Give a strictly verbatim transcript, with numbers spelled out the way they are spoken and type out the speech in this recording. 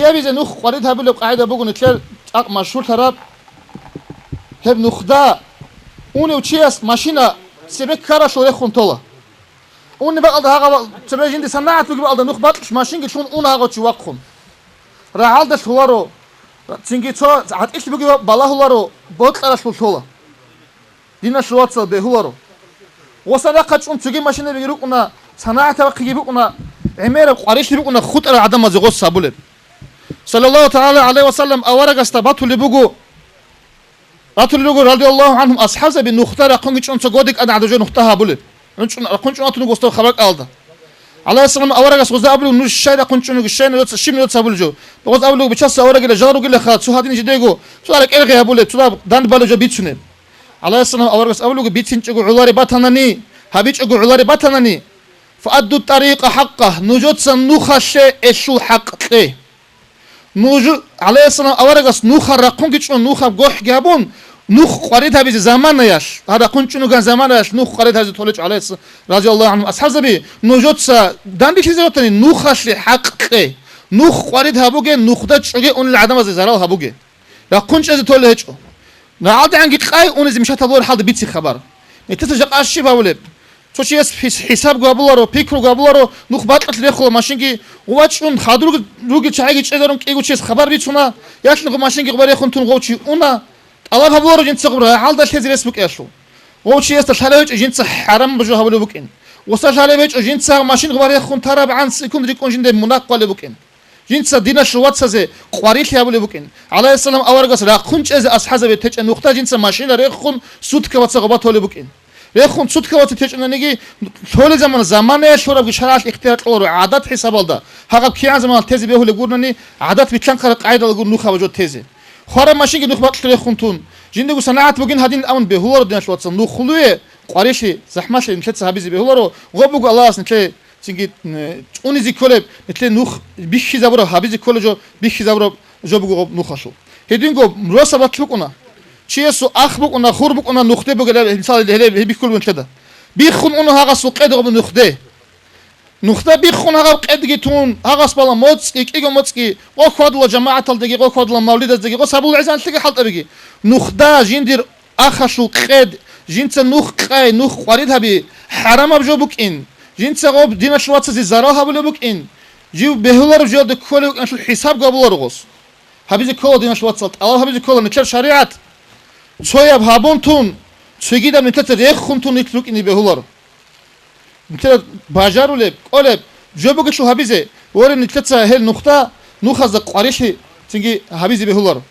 Гьабизе нух къварид гьабулеб къагӀида буго нилъер цӀакъ машгьурлъараб. Гьеб нухда унев чияс машина цебе ккаралъул рехун тола. Унеб бакӀалда гьагъав цебе жинди санагӀат бугеб бакӀалда нух бакьулъ машинги лъун уна гьагъав чи вахъун. РагӀалда лъуларо, цинги цо гӀатӀилъ бугеб балагьуларо, бокьаралъул лъола. Диналъул вацал, бегьуларо. Гъоса рахъа чӀун цоги машинаби рукӀуна, санагӀатаб ахъиги букӀуна, гӀемераб къварилъи букӀуна хутӀарал гӀадамазе гъос гьабулеб. Саллаллагьу тагӀала гӀалайгьи ва саллам аварагасда батулеб буго, батулеб буго, радияллагьу гӀангьум, асхӀабзаби нухда рахъунги чӀун цо годик ана гӀадаб жо нухда гьабулеб. Рахъун чӀун, рахъун чӀун атун гъосда хабар кӀалда. ГӀалайгьиссалам аварагас гъозда абулеб, нуж щай рахъун чӀун руго, щай нужеца, щиб нужеца гьабулеб жо? Гъоз абулеб, бичасда аварагила жал ругилаха, цо гьадин жидего, цо ара кӀергъи гьабулеб, цо даб дандбалеб жо бицунеб. ГӀалайгьиссалам аварагас абулеб, бицинчӀого гӀоларе батанани, гьабичӀого гӀоларе батанани, фаадду тарикъа хӀакъа, нужеца нухалъе элъул хӀакъ кье. Нуж, гӀалайгьиссалам аварагас нухал рахъунги чӀун, нухаб гохӀги гьабун, нух къварид гьабизе заманаялъ, гьаб рахъун чӀунуган заманаялъ нух къварид гьабизе толечӀо, гӀалайгьиссалам, радияллагьу гӀангьум, асхӀабзаби, нужеца данделъизе ратани, нухалъе хӀакъ кье, нух къварид гьабуге, нухда чӀоге унел гӀадамазе зарал гьабуге. Рахъун чӀезе толеб гьечӀо. РагӀалдегӀанги къай унизе мишат гьабулар хӀалда бицин хабар. Нилъеца жакъа щиб гьабулеб? Цо чияс хӀис-, хӀисабго гьабуларо, пикруго гьабуларо, нух бакьулъ рехула машинги, вачӀун хадур руги чагӀиги чӀезарун кӀиго чияс хабар бицуна, ялъунгъо машинги гъуба рехун тун гъов чи уна, тӀалаб гьабуларо жинца гъуба рагӀалда лъезе рес букӀиялъул. Гъов чиясда лъалеб гьечӀо жинца хӀарам жо гьабулеб букӀин. Гъоса лъалеб гьечӀо жинца машин гъуба рехун тарабгӀан секунд рикӀкӀун жинда мунагь кколеб букӀин. Жинца диналъул вацазе къварилъи гьабулеб букӀин. ГӀалайгьиссалам аварагас рахъун чӀезе асхӀабзаби течӀеб нухда жинца машина рехун сутка ваца гъоба толеб букӀин. Рехун сутка ваца течӀунаниги, лъолел замана, заманаялъ лъурабги шаргӀалъ ихтияр кьоларо гӀадат хӀисабалда, гьагъаб кигӀан заманалъ тезе бегьулеб гурнани, гӀадат билълъанхъараб къагӀидалда гур нухаб жо тезе. Хвараб машинги нух бакьулъ рехун тун, жиндего санагӀат бугин гьадин абун бегьуларо, диналъул вацал, нухлуе, къварилъи, захӀмалъи нилъеца гьабизе бегьуларо, гъоб буго Аллагьас нилъее Цинги, э, цӀунизе кколеб, нилъее нух бихьизабураб, гьабизе кколеб жо бихьизабураб жо буго гъоб нухалъул. Гьединго росабалъ букӀуна. Чиясул ах букӀуна, хур букӀуна, нухде бугелаб, мисал, гьеле гьеб бихьулеб нилъеда. Биххун уна гьагъасул къед гъоб нухде. Нухда биххун гьагъаб къедги тун, гьагъас бала моцӀги, кӀиго моцӀги, гъо хьвадула жамагӀаталдаги, гъо хьвадула мавлидаздаги, гъо сабул гӀезанлъиги хӀалтӀабиги. Нухда жиндир ахалъул къед, жинца нух къай, нух къварид гьаби, хӀарамаб жо букӀин, жинца гъоб диналъул вацазе зарал гьабулеб букӀин, жив бегьулареб жоялде кколев вукӀиналъул хӀисаб гьабуларо гъос. Гьабизе ккола, диналъул вацал, тӀалаб гьабизе ккола нилъер шаригӀат. Цояб гьабун тун, цогидаб нилъеца рехун тун нилъ рукӀине бегьуларо. Нилъеда бажарулеб, кӀолеб, жо бугелъул гьабизе, воре, нилъеца гьел нухда, нухазда къварилъи цинги гьабизе бегьуларо.